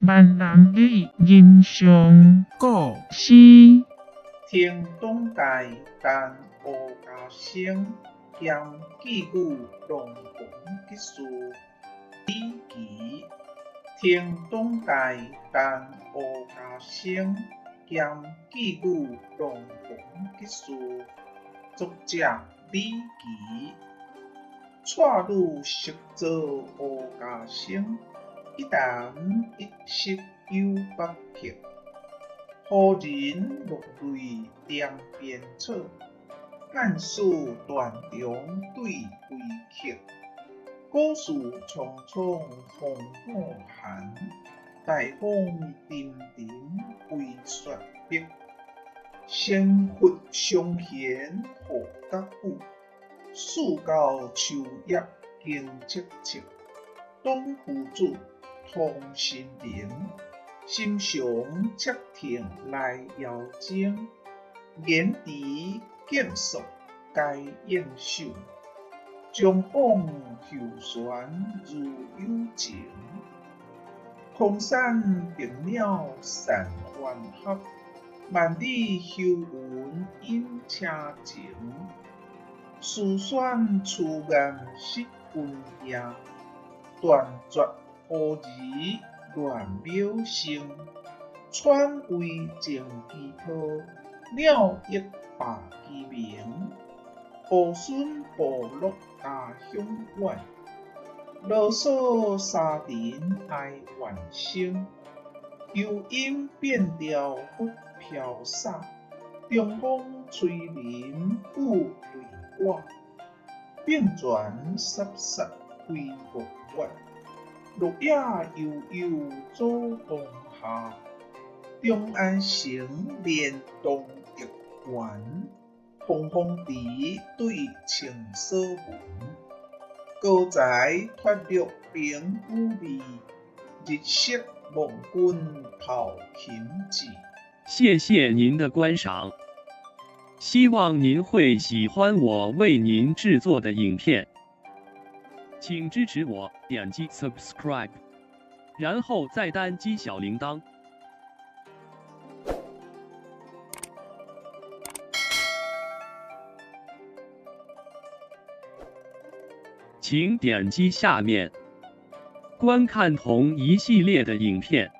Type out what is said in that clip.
閩南語人像故事。停东台陈吴家生兼寄语龙王居士李奇。停东台陈吴家生兼寄语龙王居士，作者李奇。蔡女熟做吴家生，一谈一色有北客。胡人落泪点边草，汉使断肠对归客。古事苍苍风雨寒，大风沉沉飞雪碧。仙佛相贤护觉久，树高秋叶经戚戚。董夫子通心灵，心常赤诚来邀征。言辞剑术皆应手，将往后旋如有情。空山白鸟散欢合，万里幽云隐车情。书选出岩失军夜，断绝胡儿乱秒声。喘为静鸡泡，鸟翼罢鸡鸣。乌孙部落家乡远，啰嗦沙尘哀怨声。幽阴变调忽飘洒，中风吹林雨泪我。并泉飒飒归木月，绿野悠悠祖堂下。长安城连东竹园，凤凰池对青锁门。高才脱略凭古味，日色望君头琴志。谢谢您的观赏，希望您会喜欢我为您制作的影片，请支持我点击 subscribe，然后再单击小铃铛。请点击下面观看同一系列的影片。